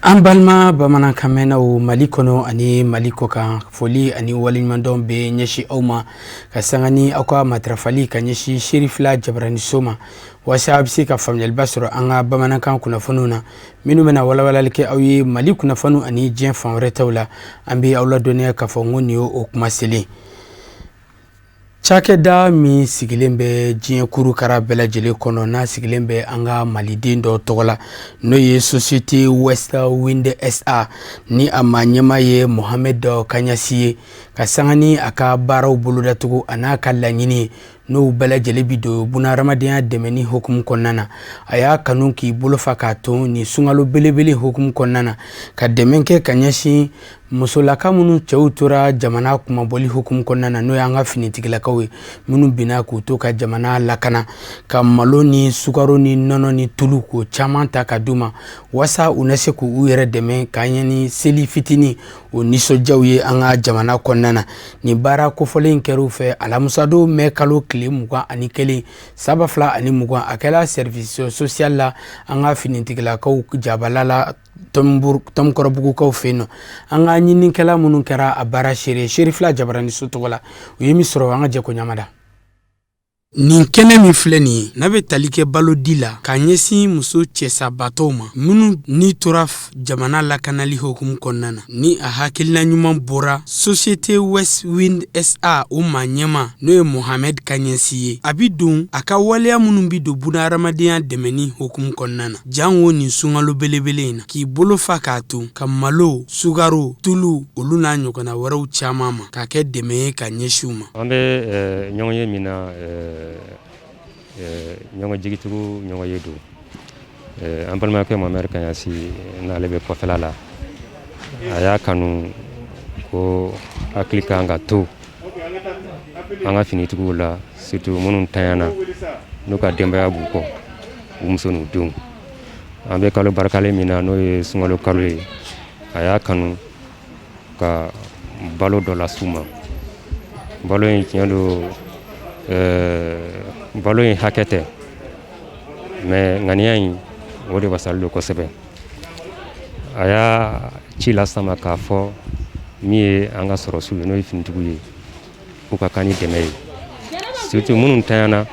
An balima bamanankanmɛnnaw Mali kɔnɔ ani Mali kɔkan, foli ani waleɲumandɔn bɛ ɲɛsin aw ma ka sanga ni aw ka matarafali ka ɲɛsin Serifila Jabaraniso ma, walasa aw bɛ se ka faamuyaliba sɔrɔ an ka bamanankan kunnafoniw na minnu bɛna walawalali kɛ aw ye Mali kunnafoniw ani diɲɛ fan wɛrɛ taw la. An bɛ aw ladɔnniya k'a fɔ n ko nin ye o kuma selen. Cakɛda min sigilen bɛ diɲɛ kurukara bɛɛ lajɛlen kɔnɔ, n'a sigilen bɛ an ka maliden dɔ tɔgɔ la, n'o ye Société West Wind SA, ni a maa ɲɛmaa ye Mohamed Kaɲasi ye, ka sanga ni a ka baaraw bolodacogo a n'a ka laɲini ye, n'o bɛɛ lajɛlen bi don bunahadamadenya dɛmɛni hukumu kɔnɔna na. A y'a kanu k'i bolo fa k'a ton nin sunkalo belebele hukumu kɔnɔna na, ka dɛmɛ kɛ ka ɲɛsin musolaka minnu cɛw tora jamana kunmabɔli hukumu kɔnɔna na, n'o y'an ka finitigilakaw ye minnu binna k'u to ka jamana lakana, ka malo ni sukaro ni nɔnɔ ni tulu k'o caman ta ka d'u ma, waasa u na se k'u yɛrɛ dɛmɛ ka ɲɛ ni seli fitinin o nisɔndiyaw ye an ka jamana kɔnɔna na. Nin baara kofɔlen kɛra u fɛ alamusadon mɛ kalo tile 21 2020. A kɛra service social la an ka finitigilakaw jabala la Tɔmkɔrɔbugukaw fɛ yen nɔ. An ka ɲininikɛla minnu kɛra a baara seere Serifila Jabaraniso tɔgɔ la, u ye min sɔrɔ, an ka jɛ ko ɲamada. Nin kɛnɛ min filɛ nin ye, n'a bɛ tali kɛ balodi la ka ɲɛsin muso cɛsabatɔw ma minnu ni tora jamana lakanali hukumu kɔnɔna na, ni a hakilina ɲuman bɔra Société West Wind SA o maa ɲɛmaa, n'o ye Mohamed Kaɲasi ye, a bi don a ka waleya minnu bi don bunahadamadenya dɛmɛni hukumu kɔnɔna na, jango nin sunkalo belebele in na, k'i bolo fa k'a ton ka malo, sukaro, tulu, olu n'a ɲɔgɔnna wɛrɛw caman ma, k'a kɛ dɛmɛ ye ka ɲɛsin u ma. An bɛ ɲɔgɔn ye min na, ɲɔgɔn jigitugu ɲɔgɔn ye don. An balimakɛ Mohamed Kaɲasi, n'ale bɛ kɔfɛla la, a y'a kanu ko hakili kan ka to an ka finitigiw la, surtout minnu tanyana n'u ka denbaya b'u kɔ, u muso n'u denw. An bɛ kalo barikalen min na, n'o ye sunkalo kalo ye, a y'a kanu ka balo dɔ las'u ma. Balo in, tiɲɛ don, balo in hakɛ tɛ, mais ŋaniya in, o de wasalen don kosɛbɛ. A y'a ci las'an ma k'a fɔ min ye an ka sɔrɔsiw ye, n'o ye finitigiw ye, u ka kan ni dɛmɛ ye, surtout minnu tanyana,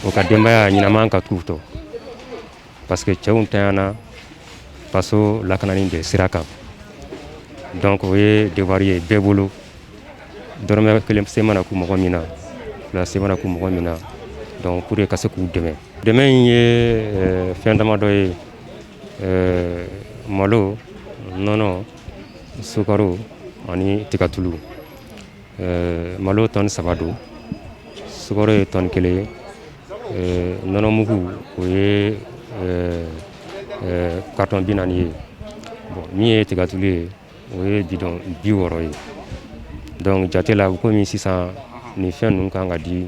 u ka denbaya ɲɛnama ka t'u tɔ, parce que cɛw tanyana faso lakanani de sira kan. Donc o ye devoir ye bɛɛ bolo. Dɔrɔmɛ kelen se mana k'u mɔgɔ min na, fila se mana k'u mɔgɔ min na, donc pour que ka se k'u dɛmɛ. Dɛmɛ in ye fɛn damadɔ ye: malo, nɔnɔ, sukaro ani tigatulu. Malo tɔni 3 don, sukaro ye tɔni 1 ye, nɔnɔmugu o ye carton 40 ye. Bon, min ye tigatulu ye, o ye bidon 60 ye. Donc jate la, komi sisan nin fɛn ninnu kan ka di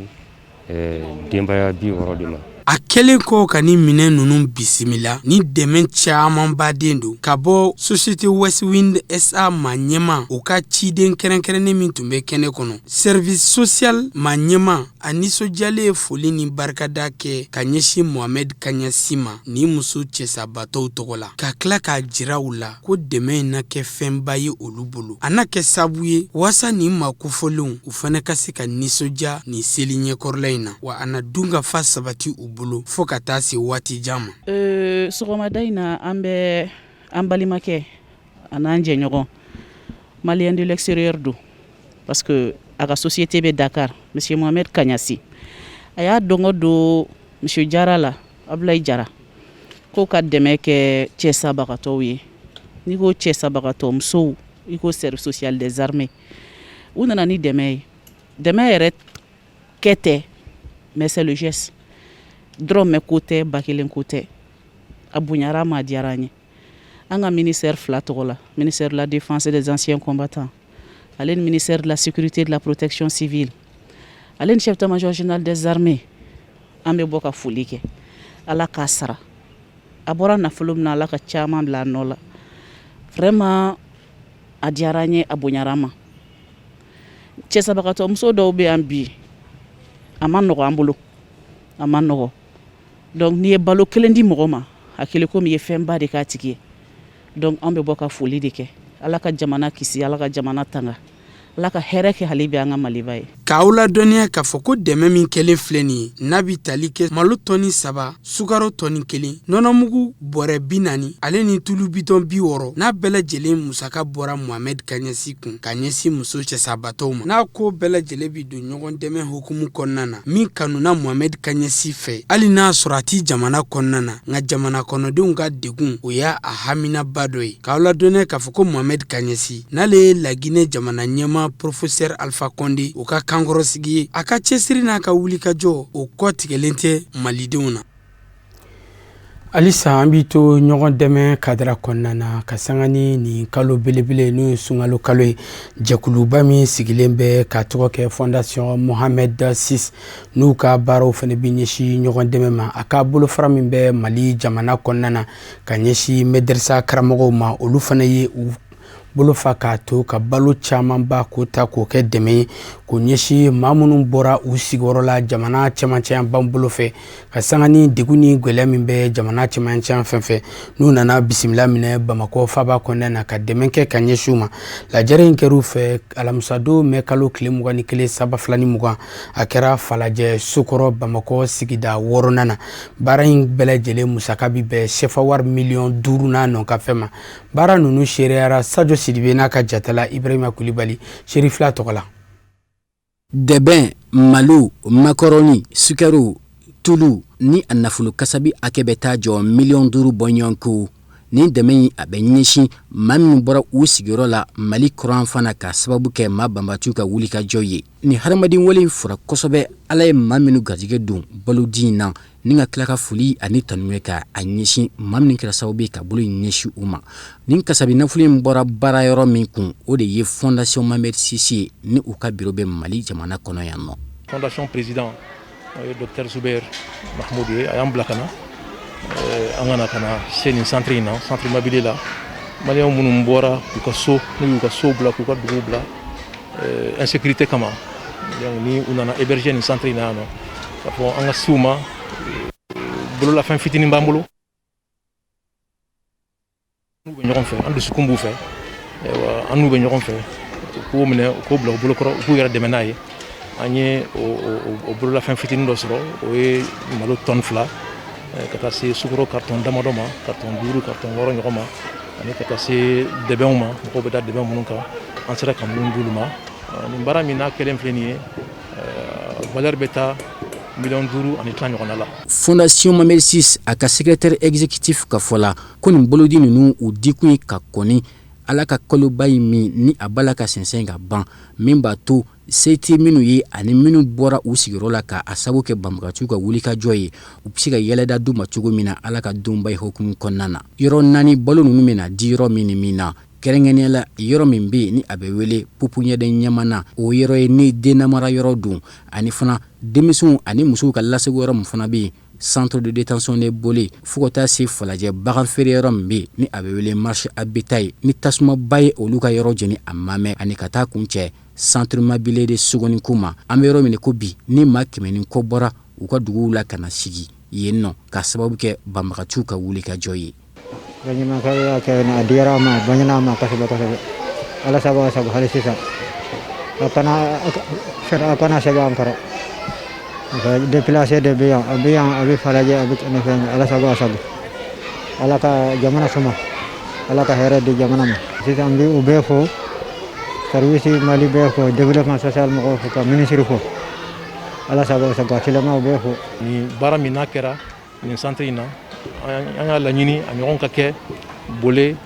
denbaya 60 de ma. A kɛlen kɔ ka ni minɛn ninnu bisimila, ni dɛmɛ camanba den don ka bɔ Société West Wind SA ma ɲɛma, o ka ciden kɛrɛnkɛrɛnnen min tun bɛ kɛnɛ kɔnɔ, service social ma ɲɛma, a nisɔndiyalen ye foli ni barikada kɛ ka ɲɛsin Mohamed Kaɲasi ma ni muso cɛsabatɔw tɔgɔ la, ka tila k'a jira u la ko dɛmɛ in na kɛ fɛnba ye olu bolo, a na kɛ sabu ye waasa nin maa kofɔlenw u fana ka se ka nisɔndiya nin seli ɲɛkɔrɔla in na, wa a na dun ka fa sabati u bolo fo ka taa se waati jan ma. Sɔgɔmada in na, an bɛ an balimakɛ a n'an jɛɲɔgɔn malien de l'extérieur don, parce que a ka société bɛ Dakar, monsieur Mohamed Kaɲasi. A y'a dɔngɔ don monsieur Jara la, Abulayi Jara, k'o ka dɛmɛ kɛ cɛsabagatɔw ye. N'i ko cɛsabagatɔ musow, i ko service social des armées. U nana ni dɛmɛ ye. Dɛmɛ yɛrɛ kɛ tɛ, mais c'est le geste. Dɔrɔmɛ ko tɛ, ba kelen ko tɛ. A bonyara ma, a diyara an ye. An ka ministère fila tɔgɔ la, ministère de la Défense et des Anciens Combattants ale ni ministère de la Sécurité et de la Protection civile, ale ni chef d'état-major général des armées, an bɛ bɔ ka foli kɛ. Ala k'a sara. A bɔra nafolo min na, Ala ka caman bila a nɔ la. Vraiment, a diyara an ye, a bonyara an ma. Cɛsabagatɔ muso dɔw bɛ yan bi, a ma nɔgɔ an bolo, a ma nɔgɔ. Donc n'i ye balo kelen di mɔgɔ ma, a kɛlen komi i ye fɛnba de k'a tigi ye. Donc an bɛ bɔ ka foli de kɛ. Ala ka jamana kisi, Ala ka jamana tanga, Ala ka hɛrɛ kɛ hali bi an ka Maliba ye. K'aw ladɔnniya k'a fɔ ko dɛmɛ min kɛlen filɛ nin ye, n'a bɛ tali kɛ malo tɔni 3, sukaro tɔni 1, nɔnɔmugu bɔrɛ 40, ale ni tulu bitɔn 60, n'a bɛɛ lajɛlen musaka bɔra Mohamɛd Kaɲasi kun ka ɲɛsin muso cɛsabatɔw ma, n'a ko bɛɛ lajɛlen bɛ don ɲɔgɔn dɛmɛ hukumu kɔnɔna na min kanuna Mohamɛd Kaɲasi fɛ, hali n'a sɔrɔ a ti jamana kɔnɔna na, nka jamana kɔnɔdenw ka degun, o y'a a haminaba dɔ ye. K'aw ladɔnniya k'a fɔ ko Mohamɛd Kaɲasi, n'ale ye Laginɛ jamana ɲɛmaa Professeur Alpha Condé o ka kankɔrɔsigi ye, a ka cɛsiri n'a ka wulikajɔ, o kɔ tigɛlen tɛ malidenw na. Halisa an b'i to ɲɔgɔn dɛmɛ kadara kɔnɔna na ka sanga ni nin kalo belebele, n'o ye sunkalo kalo ye. Jɛkuluba min sigilen bɛ ka tɔgɔ kɛ Fondation Mohamed VI, n'u ka baaraw fana bɛ ɲɛsin ɲɔgɔn dɛmɛ ma, a ka bolofara min bɛ Mali jamana kɔnɔna na ka ɲɛsin mɛdɛrisa karamɔgɔw ma, olu fana ye u bolo fa k'a to ka balo camanba k'o ta k'o kɛ dɛmɛ ye k'o ɲɛsin maa minnu bɔra u sigiyɔrɔ la jamana cɛmancɛ ban bolo fɛ, ka sanga ni degun ni gɛlɛya min bɛ jamana cɛmancɛ fɛn fɛ, n'u nana bisimila minɛ Bamakɔ faba kɔnɔna na, ka dɛmɛ kɛ ka ɲɛsin u ma. Lajɛrɛ in kɛra u fɛ alamisadon mɛ kalo tile 21 3 2020. A kɛra Falajɛ Sokɔrɔ, Bamakɔ sigida wɔɔrɔnan na. Baara in bɛɛ lajɛlen musaka bi bɛn sefa wari miliyɔn 5 n'a nɔ ka fɛn ma. Baara ninnu seereyara Sajo Sidibe n'a ka jatala Ibrahima Kulibali Serifila tɔgɔ la. Dɛbɛn, malo, makɔrɔni, sukaro, tulu ni a nafolo kasabi hakɛ bɛ taa jɔ miliyɔn 5 bɔɲɔgɔnko. Nin dɛmɛ in, a bɛ ɲɛsin maa minnu bɔra u sigiyɔrɔ la Mali kɔrɔn fana, ka sababu kɛ maa banbatiw ka wulikajɔ ye. Nin hadamaden wale in fɔra kosɛbɛ. Ala ye maa minnu garijɛgɛ don balodi in na, ni ka tila ka foli ani tanu ka a ɲɛsin maa min kɛra sababu ye ka bolo in ɲɛsin u ma. Nin kasabi nafolo in bɔra baara yɔrɔ min kun, o de ye Fondation Mohamed VI ye, ni u ka biro bɛ Mali jamana kɔnɔ yan nɔ. Fondation président, o ye docteur Zuber Mahmoud ye, a y'an bila ka na, an ka na ka na se nin centre in na, centre Mabile la. Maliyɛn minnu bɔra k'u ka so, n'u y'u ka so bila, k'u ka dugu bila insécurité kama, donc ni u nana héberger nin centre in na yan nɔ, k'a fɔ an ka s'u ma. Bololafɛn fitinin b'an bolo, n'u bɛ ɲɔgɔn fɛ, an dusukun b'u fɛ, an n'u bɛ ɲɔgɔn fɛ, u k'o minɛ, u k'o bila u bolokɔrɔ, u k'u yɛrɛ dɛmɛ n'a ye. An ye o bololafɛn fitinin dɔ sɔrɔ, o ye malo tɔni 2, ka taa se sukaro carton damadɔ ma, carton 5, carton 6 ɲɔgɔn ma, ani ka taa se dɛbɛnw ma, mɔgɔw bɛ da dɛbɛn minnu kan. An sera ka minnu d'olu ma. Nin baara min n'a kɛlen filɛ nin ye, valeur bɛ taa miliyɔn 5 ani tila ɲɔgɔnna la. Fondation Mohamed VI, a ka secrétaire exécutif ka fɔ la, ko nin bolodi ninnu, u dikun ye ka kɔni Ala ka kaloba in min ni a b'a la ka sɛnsɛn ka ban, min b'a to se tɛ minnu ye ani minnu bɔra u sigiyɔrɔ la ka a sababu kɛ banbagatiw ka wulikajɔ ye, u bɛ se ka yɛlɛda d'u ma cogo min na Ala ka donba ye hukumu kɔnɔna na. Yɔrɔ naani balo ninnu bɛna di yɔrɔ min ni min na, kɛrɛnkɛrɛnnenya la yɔrɔ min bɛ yen ni a bɛ wele Pupuɲɛdɛn Ɲamana, o yɔrɔ ye ni den namara yɔrɔ don, ani fana denmisɛnw ani musow ka lasago yɔrɔ min fana bɛ yen, centre de détention de Bole, fo ka taa se Falajɛ bagan feere yɔrɔ min bɛ yen ni a bɛ wele marché à bétail, ni tasumaba ye olu ka yɔrɔ jeni a ma mɛn, ani ka taa kun cɛ centre Mabile de Sogoniko ma. An bɛ yɔrɔ min ko bi, ni maa 100 ni kɔ bɔra u ka duguw la ka na sigi yen nɔ ka sababu kɛ banbagatiw ka wulikajɔ ye. Baɲumankɛ kɛ, a diyara ma, a bonyana ma kosɛbɛ kosɛbɛ. Ala sago a sago. Hali sisan a kana sɛgɛn an kɔrɔ. Déplacé de bɛ yan, a bɛ yan, a bɛ Falajɛ, a bɛ ne fɛn. Ala sago a sago. Ala ka jamana suma, Ala ka hɛrɛ di jamana ma. Sisan n bɛ u bɛɛ fo, service Mali bɛɛ fo, développement social mɔgɔw fo, ka ministre fo. Ala sago sago, a tilemaw bɛɛ fo. Nin baara min n'a kɛra nin centre in na, an y'a laɲini a ɲɔgɔn ka kɛ Bole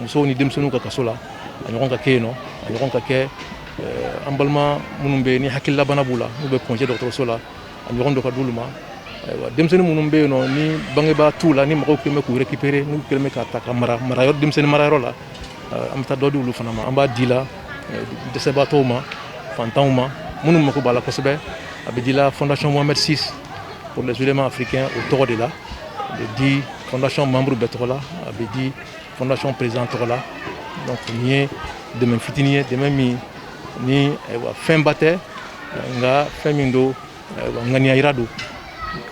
musow ni denmisɛnninw ka kaso la, a ɲɔgɔn ka kɛ yen nɔ, a ɲɔgɔn ka kɛ an balima minnu bɛ yen ni hakililabana b'u la, n'u bɛ Point G dɔgɔtɔrɔso la, a ɲɔgɔn dɔ ka d'olu ma. Ayiwa, denmisɛnnin minnu bɛ yen nɔ ni bangebaa t'u la, ni mɔgɔw kɛlen bɛ k'u récupérer, n'u kɛlen bɛ ka ta ka mara marayɔrɔ, denmisɛnnin marayɔrɔ la, an bɛ taa dɔ di olu fana ma. An b'a di la dɛsɛbaatɔw ma, fantanw ma, minnu mako b'a la kosɛbɛ. A bɛ di la Fondation Mohamed VI pour les oulémas africains, o tɔgɔ de la. A bɛ di fondation membre bɛɛ tɔgɔ la, a bɛ di fondation président tɔgɔ la. Donc nin ye dɛmɛ fitinin ye, dɛmɛ min ni ayiwa fɛnba tɛ, nka fɛn min don, ayiwa ŋaniya yira don,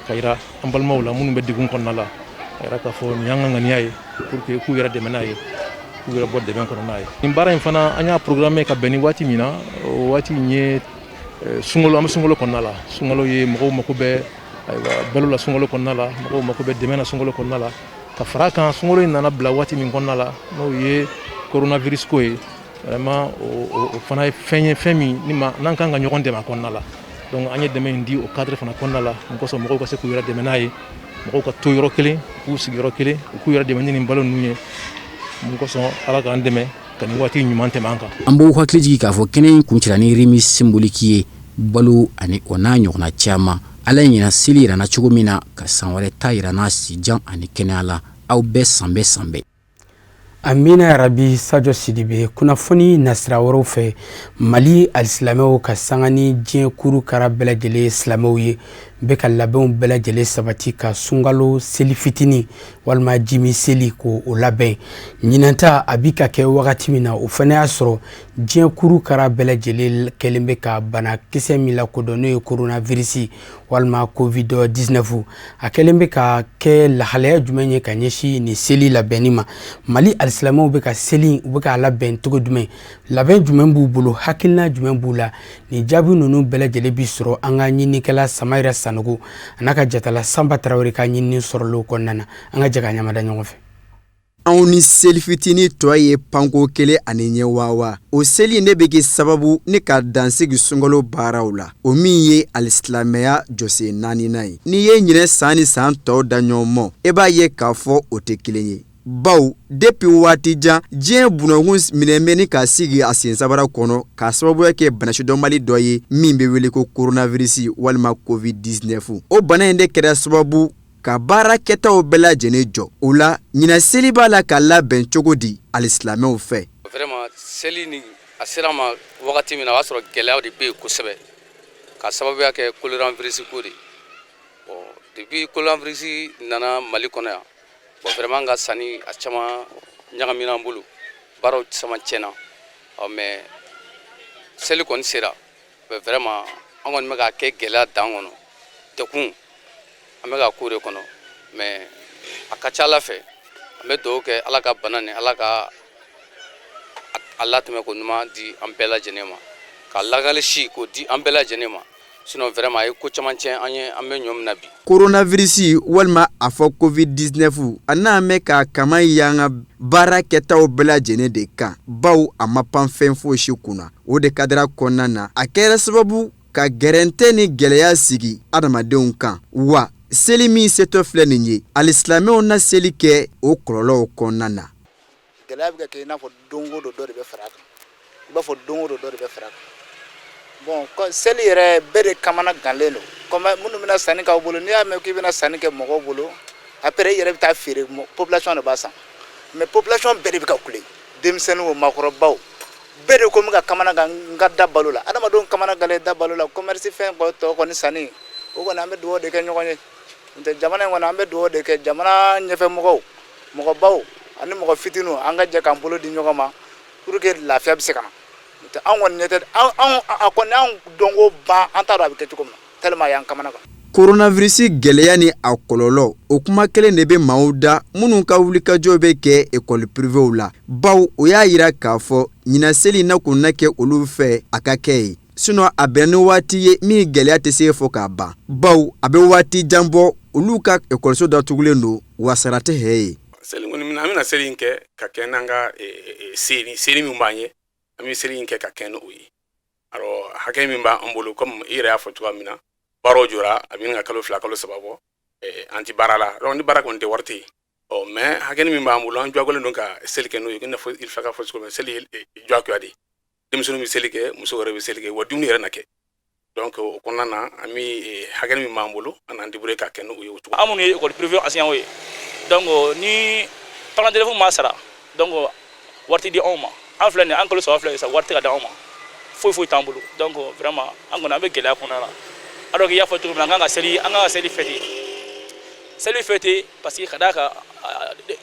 ka yira an balimaw la minnu bɛ degun kɔnɔna la, ka yira k'a fɔ nin y'an ka ŋaniya ye pour que k'u yɛrɛ dɛmɛ n'a ye. K'u yɛrɛ bɔ dɛmɛ kɔnɔ n'a ye. Nin baara in fana, an y'a programme ka bɛn ni waati min na, o waati in ye sunkalo, an bɛ sunkalo kɔnɔna la. Sunkalo ye, mɔgɔw mako bɛ, ayiwa, balo la sunkalo kɔnɔna la, mɔgɔw mako bɛ dɛmɛ na sunkalo kɔnɔna la. Ka fara kan, sunkalo in nana bila waati min kɔnɔna la, n'o ye coronavirus ko ye, vraiment o fana ye fɛn ye, fɛn min ni ma n'an kan ka ɲɔgɔn dɛmɛ a kɔnɔna la. Donc an ye dɛmɛ in di o cadre fana kɔnɔna la. Mun kosɔn? Mɔgɔw ka se k'u yɛrɛ dɛmɛ n'a ye, mɔgɔw ka to yɔrɔ kelen, k'u sigi yɔrɔ kelen, u k'u yɛrɛ dɛmɛ ni nin balo ninnu ye. Mun kosɔn? Ala k'an dɛmɛ ka nin waati ɲuman tɛmɛ an kan. An b'o hakili jigin k'a fɔ kɛnɛ in kuncɛra ni remise symbolique ye, balo ani o n'a ɲɔgɔnna caman. Ala ye ɲinan seli yira na cogo min na, ka san wɛrɛ ta yira n'a sijan ani kɛnɛya la. Aw bɛɛ san bɛɛ, san bɛɛ. Amina yarabi. Sajo Sidibe. Kunnafoni nasira wɛrɛw fɛ, Mali alisilamɛw ka sanga ni diɲɛ kuru kara bɛɛ lajɛlen silamɛw ye bɛ ka labɛnw bɛɛ lajɛlen sabati ka sunkalo seli fitinin walima jimi seli ko o labɛn. Ɲinanta a bi ka kɛ wagati min na, o fana y'a sɔrɔ diɲɛ kuru kara bɛɛ lajɛlen kɛlen bɛ ka banakisɛ min lakodɔn, n'o ye coronavirus walima Covid 19, a kɛlen bɛ ka kɛ lahalaya jumɛn ye ka ɲɛsin nin seli labɛnni ma? Mali alisilamɛw bɛ ka seli, u bɛ k'a labɛn cogo jumɛn? Labɛn jumɛn b'u bolo? Hakilina jumɛn b'u la? Nin jaabi ninnu bɛɛ lajɛlen bi sɔrɔ an ka ɲininikɛla Samayira Sanogo a n'a ka jatala Sanba Tarawele ka ɲinini sɔrɔlenw kɔnɔna na. An ka jɛ ka ɲamada ɲɔgɔn fɛ. Anw ni seli fitinin tɔ ye panko kelen ani ɲɛ wawa. O seli ne bɛ kɛ sababu ni ka dansigi sunkalo baaraw la, o min ye alisilamɛya jɔsen naaninan ye. N'i ye ɲinɛ san ni san tɔw da ɲɔgɔn mɔ, e b'a ye k'a fɔ o tɛ kelen ye, baw depuis waati jan diɲɛ bunakun minɛ bɛ ni k'a sigi a sen sabara kɔnɔ k'a sababuya kɛ bana sidɔnbali dɔ ye min bɛ wele ko coronavirus walima Covid-19. O bana in de kɛra sababu ka baara kɛtaw bɛɛ lajɛlen jɔ. O la, ɲinan seli b'a la ka labɛn cogo di alisilamɛw fɛ? Vraiment, seli ni a sera ma wagati min na, o y'a sɔrɔ gɛlɛyaw de bɛ yen kosɛbɛ, ka sababuya kɛ coronavirus ko de. Bon, depuis coronavirus nana Mali kɔnɔ yan, bon, vraiment an ka sanni a caman ɲagamina an bolo, baaraw caman tiɲɛna. Ɔ mais seli kɔni sera, mais vraiment an kɔni bɛ k'a kɛ gɛlɛya dan kɔnɔ, degun an bɛ ka ko de kɔnɔ. Mais a ka ca Ala fɛ, an bɛ dugawu kɛ Ala ka bana ni Ala ka a latɛmɛ ko ɲuman di an bɛɛ lajɛlen ma, ka lakali si k'o di an bɛɛ lajɛlen ma. Sinon vraiment a ye ko caman tiɲɛ an ye, an bɛ ɲɔ min na bi. Coronavirus walima a fɔ Covid-19, a n'a mɛn k'a kama y'an ka baara kɛtaw bɛɛ lajɛlen de kan, baw a ma pan fɛn fosi kunna. O de kadira kɔnɔna na, a kɛra sababu ka gɛrɛntɛ ni gɛlɛya sigi adamadenw kan. Wa seli min setɔ filɛ nin ye, alisilamɛw na seli kɛ o kɔlɔlɔw kɔnɔna na. Gɛlɛya bɛ ka kɛ i n'a fɔ don o don dɔ de bɛ fara a kan, i b'a fɔ don o don dɔ de bɛ fara a kan. Bon, seli yɛrɛ, bɛɛ de kamana ganlen don. Comme minnu bɛna sanni k'aw bolo, n'i y'a mɛn k'i bɛna sanni kɛ mɔgɔw bolo, après i yɛrɛ bɛ taa feere, population de b'a san. Mais population bɛɛ de bɛ ka kule, denmisɛnninw o, maakɔrɔbaw, bɛɛ de ko n bɛ ka kamana gan n ka da balo la. Adamadenw kamana galen da balo la, commerce fɛn tɔ kɔni sanni o kɔni, an bɛ dugawu de kɛ ɲɔgɔn ye. N'o tɛ, jamana in kɔni, an bɛ dugawu de kɛ jamana ɲɛfɛ mɔgɔw, mɔgɔbaw ani mɔgɔ fitininw, an ka jɛ k'an bolo di ɲɔgɔn ma pour que lafiya bɛ se ka na. N'o tɛ, anw kɔni ɲɛ tɛ anw a kɔni anw dɔnko ban, an t'a dɔn a bɛ kɛ cogo min na, tellement a y'an kamana gan. Coronavirus gɛlɛya ni a kɔlɔlɔ, o kuma kelen de bɛ maaw da minnu ka wulikajɔ bɛ kɛ ekɔli pirivew la, baw o y'a yira k'a fɔ ɲinan seli na kun na kɛ olu fɛ a ka kɛ ye. Sinon a bɛn ni waati ye min gɛlɛya tɛ se fɔ k'a ban, baw a bɛ waati jan bɔ olu ka ekɔliso datugulen don, wa sara tɛ hɛ ye. Seli kɔni, an bɛna seli in kɛ ka kɛ n'an ka seli min b'an ye, an bɛ seli in kɛ ka kɛ n'o ye. Alors hakɛ min b'an bolo, comme i yɛrɛ y'a fɔ cogoya min na, baaraw jɔra, a bɛ ka kalo 2, kalo 3 bɔ, an ti baara la. Donc ni baara kɔni tɛ, wari tɛ yen. Ɔ mais hakɛ min b'an bolo, an jagoyalen don ka seli kɛ n'o ye. I n'a fɔ i fɛ ka fɔ cogo min, seli ye jagoya de ye. Denmisɛnninw bɛ seli kɛ, musow yɛrɛ bɛ seli kɛ, wa dumuni yɛrɛ na kɛ. Donc o kɔnɔna na, an bɛ hakɛ min b'an bolo, an n'an débrouiller ka kɛ n'o ye o cogo. An minnu ye école privée enseignants ye, donc ni parents d'élèves ma sara, donc wari tɛ di anw ma. An filɛ nin ye, an kalo 3 filɛ nin ye sisan, wari tɛ ka di anw ma, foyi foyi t'an bolo. Donc vraiment an kɔni, an bɛ gɛlɛya kɔnɔna na. Alors que i y'a fɔ cogo min na, an kan ka seli, an kan ka seli fêter, seli fêter, parce que ka d'a kan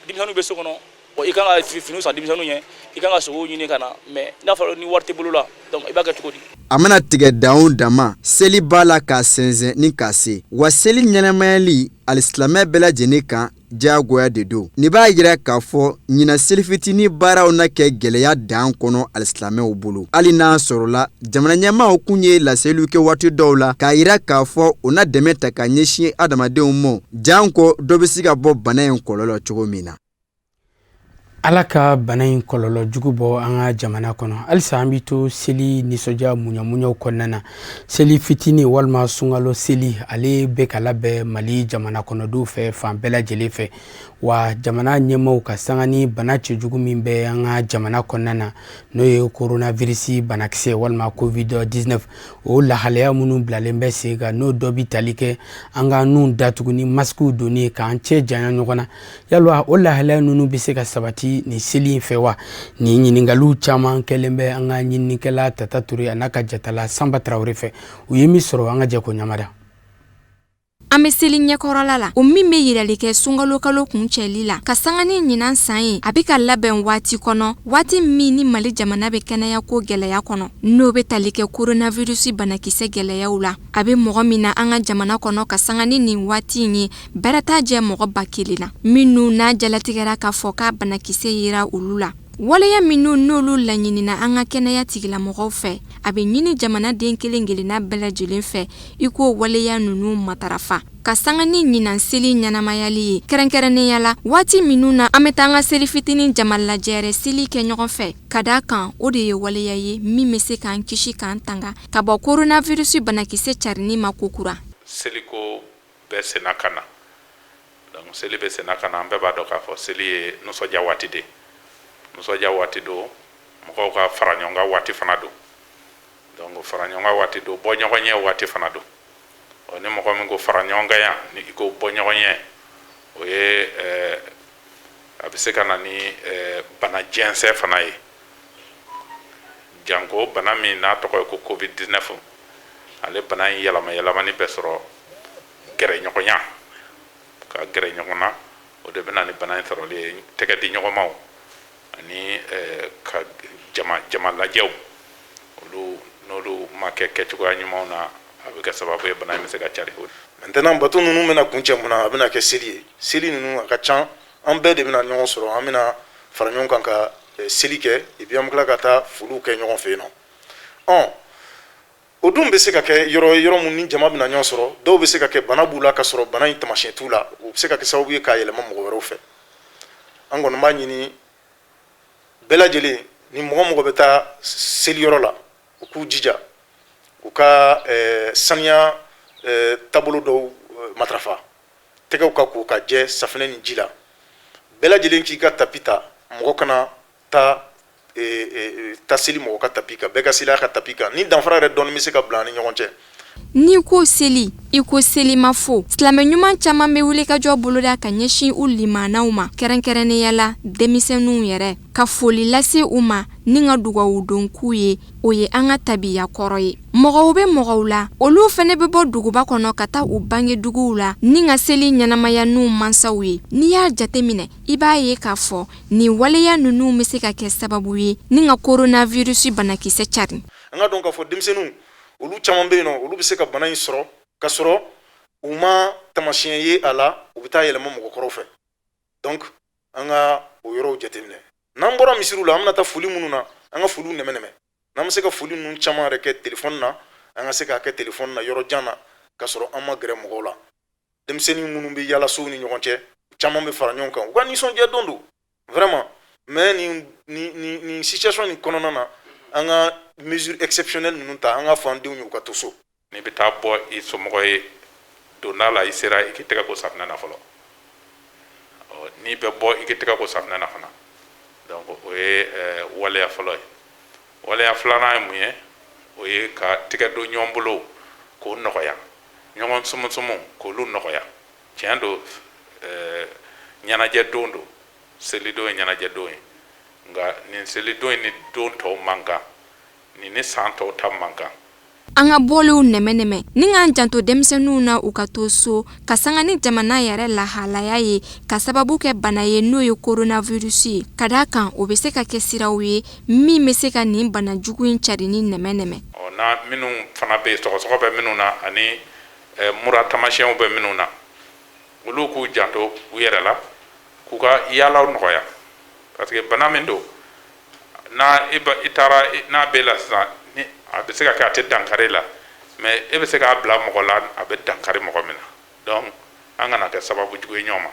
denmisɛnninw bɛ so kɔnɔ. Bon, i kan ka finiw san denmisɛnninw ɲɛ, i kan ka sogow ɲini ka na, mais n'a fɔra ni wari tɛ bolo la, donc i b'a kɛ cogo di? A mana tigɛ dan o dan ma, seli b'a la k'a sɛnsɛn ni k'a se. Wa seli ɲɛnamayali alisilamɛ bɛɛ lajɛlen kan. diyagoya de don. Nin b'a yira k'a fɔ ɲinan selifitinin baaraw na kɛ gɛlɛya dan kɔnɔ alisilamɛw bolo, hali n'a sɔrɔla jamana ɲɛmaaw kun ye laseliw kɛ waati dɔw la k'a yira k'a fɔ u na dɛmɛ ta ka ɲɛsin adamadenw ma, janko dɔ bɛ se ka bɔ bana in kɔlɔlɔ cogo min na. Ala ka bana in kɔlɔlɔ jugu bɔ an ka jamana kɔnɔ. Halisa an bɛ to seli nisɔndiya muɲamuɲaw kɔnɔna na. Seli fitinin walima sunkalo seli, ale bɛ ka labɛn Mali jamana kɔnɔdenw fɛ fan bɛɛ lajɛlen fɛ. Wa jamana ɲɛmaaw ka sanga ni bana cɛjugu min bɛ an ka jamana kɔnɔna na, n'o ye coronavirus banakisɛ walima covid-19, o lahalaya minnu bilalen bɛ sen kan, n'o dɔ bɛ tali kɛ an ka nun datugu ni masikiw donni k'an cɛ janya ɲɔgɔn na. Yala o lahalaya ninnu bɛ se ka sabati nin seli in fɛ wa? Nin ɲininkaliw caman kɛlen bɛ an ka ɲininikɛla Tata Ture a n'a ka jatala Sanba Tarawele fɛ. U ye min sɔrɔ, an ka jɛ k'o ɲamada. An bɛ seli ɲɛkɔrɔla la, o min bɛ yirali kɛ sunkalo kalo kuncɛli la, ka sanga ni ɲinan san ye, a bɛ ka labɛn waati kɔnɔ, waati min ni Mali jamana bɛ kɛnɛyako gɛlɛya kɔnɔ, n'o bɛ tali kɛ coronavirus banakisɛ gɛlɛyaw la. A bɛ mɔgɔ min na an ka jamana kɔnɔ ka sanga ni nin waati in ye, bɛrɛ t'a jɛ mɔgɔ 1000 na minnu n'a jalatigɛra k'a fɔ k'a banakisɛ yera olu la. Waleya minnu n'olu laɲinina an ka kɛnɛya tigilamɔgɔw fɛ, a bɛ ɲini jamanaden kelen kelenna bɛɛ lajɛlen fɛ i k'o waleya ninnu matarafa ka sanga ni ɲinan seli ɲɛnamayali ye, kɛrɛnkɛrɛnnenya la waati minnu na an bɛ taa an ka seli fitinin jama lajɛrɛ seli kɛ ɲɔgɔn fɛ, ka d'a kan o de ye waleya ye min bɛ se k'an kisi k'an tanga ka bɔ coronavirus banakisɛ carinni ma kokura. Seliko bɛ senna ka na, donc seli bɛ senna ka na. An bɛɛ b'a dɔn k'a fɔ seli ye nisɔndiya waati de, nisɔndiya waati don, mɔgɔw ka fara ɲɔgɔn kan waati fana don. Donc fara ɲɔgɔn kan waati don, bɔ ɲɔgɔn ɲɛ waati fana don. Ɔ ni mɔgɔ min ko fara ɲɔgɔn kan yan, ni i ko bɔ ɲɔgɔn ɲɛ, o ye a bɛ se ka na ni bana jɛnsɛn fana ye, janko bana min n'a tɔgɔ ye ko covid 19. Ale bana in yɛlɛma yɛlɛmani bɛ sɔrɔ gɛrɛɲɔgɔnya, ka gɛrɛ ɲɔgɔn na, o de bɛ na ni bana in sɔrɔli ye. Tɛgɛ di ɲɔgɔnmaw ani ka jama jama lajɛw, olu n'olu ma kɛ kɛcogoya ɲumanw na, a bɛ kɛ sababu ye bana in bɛ se ka cari. Maintenant, bato ninnu bɛna kuncɛ mun na? A bɛna kɛ seli ye. Seli ninnu a ka ca, an bɛɛ de bɛna ɲɔgɔn sɔrɔ, an bɛna fara ɲɔgɔn kan ka seli kɛ, et puis an bɛ tila ka taa foliw kɛ ɲɔgɔn fɛ yen nɔ. Ɔ o dun bɛ se ka kɛ yɔrɔ ye, yɔrɔ mun ni jama bɛna ɲɔgɔn sɔrɔ, dɔw bɛ se ka kɛ bana b'u la ka sɔrɔ bana in taamasiyɛn t'u la, o bɛ se ka kɛ sababu ye k'a yɛlɛma mɔgɔ wɛrɛw fɛ. An kɔni b'a ɲini bɛɛ lajɛlen ni mɔgɔ mɔgɔ bɛ taa seliyɔrɔ la, u k'u jija u ka saniya taabolo dɔw matarafa, tɛgɛw ka ko ka jɛ safinɛ ni ji la, bɛɛ lajɛlen k'i ka tapi ta, mɔgɔ kana taa ta seli mɔgɔ ka tapi kan, bɛɛ ka seli a ka tapi kan, ni danfara yɛrɛ dɔɔni bɛ se ka bila an ni ɲɔgɔn cɛ. N'i ko seli, i ko selimafo. Silamɛ ɲuman caman bɛ wulikajɔ boloda ka ɲɛsin u limanaw ma, kɛrɛnkɛrɛnnenya la denmisɛnninw yɛrɛ, ka foli lase u ma ni ka dugawu don k'u ye. O ye an ka tabiya kɔrɔ ye. Mɔgɔw bɛ mɔgɔw la, olu fana bɛ bɔ duguba kɔnɔ ka taa u bange duguw la ni ka seli ɲɛnamaya n'u mansaw ye. N'i y'a jateminɛ, i b'a ye k'a fɔ nin waleya ninnu bɛ se ka kɛ sababu ye ni ka coronavirus banakisɛ cari. An ka dɔn k'a fɔ denmisɛnninw, olu caman bɛ yen nɔ, olu bɛ se ka bana in sɔrɔ ka sɔrɔ u ma taamasiyɛn ye a la, u bɛ taa yɛlɛma mɔgɔkɔrɔw fɛ. Donc an ka o yɔrɔw jateminɛ. N'an bɔra misiriw la, an bɛna taa foli minnu na, an ka foliw nɛmɛnɛmɛ. N'an bɛ se ka foli ninnu caman yɛrɛ kɛ telefɔni na, an ka se k'a kɛ telefɔni na yɔrɔ jan na ka sɔrɔ an ma gɛrɛ mɔgɔw la. Denmisɛnnin minnu bɛ yaala sow ni ɲɔgɔn cɛ, caman bɛ fara ɲɔgɔn kan, u ka nisɔndiya don don vraiment. Mais nin nin nin nin situation nin kɔnɔna na, an ka mesure exceptionnelle ninnu ta, an ka fɔ an denw ye u ka to so. N'i bɛ taa bɔ i somɔgɔ ye donda la, i sera, i k'i tɛgɛ ko safinɛ na fɔlɔ. N'i bɛ bɔ, i k'i tɛgɛ ko safinɛ na fana. Donc o ye waleya fɔlɔ ye. Waleya filanan ye mun ye? O ye ka tɛgɛ don ɲɔgɔn bolo k'o nɔgɔya, ɲɔgɔn sumusumu k'olu nɔgɔya. Tiɲɛ don, ɲɛnajɛ don don, selidon ye ɲɛnajɛ don ye, nka nin selidon in ni don tɔw man kan, nin ni san tɔw ta man kan. An ka bɔliw nɛmɛnɛmɛ ni k'an janto denmisɛnninw na u ka to so, ka sanga ni jamana yɛrɛ lahalaya ye, ka sababu kɛ bana ye n'o ye coronavirus ye, ka d'a kan o bɛ se ka kɛ siraw ye min bɛ se ka nin bana jugu in carinni nɛmɛnɛmɛ. Ɔ na minnu fana bɛ yen, sɔgɔsɔgɔ bɛ minnu na ani mura taamasiyɛnw bɛ minnu na. Olu k'u janto u yɛrɛ la, k'u ka yaalaw nɔgɔya, parce que bana min don, n'a i taara n'a b'e la sisan, ni a bɛ se ka kɛ a tɛ dankari la, mais e bɛ se k'a bila mɔgɔ la a bɛ dankari mɔgɔ min na. Donc an kana kɛ sababu jugu ye ɲɔgɔn ma.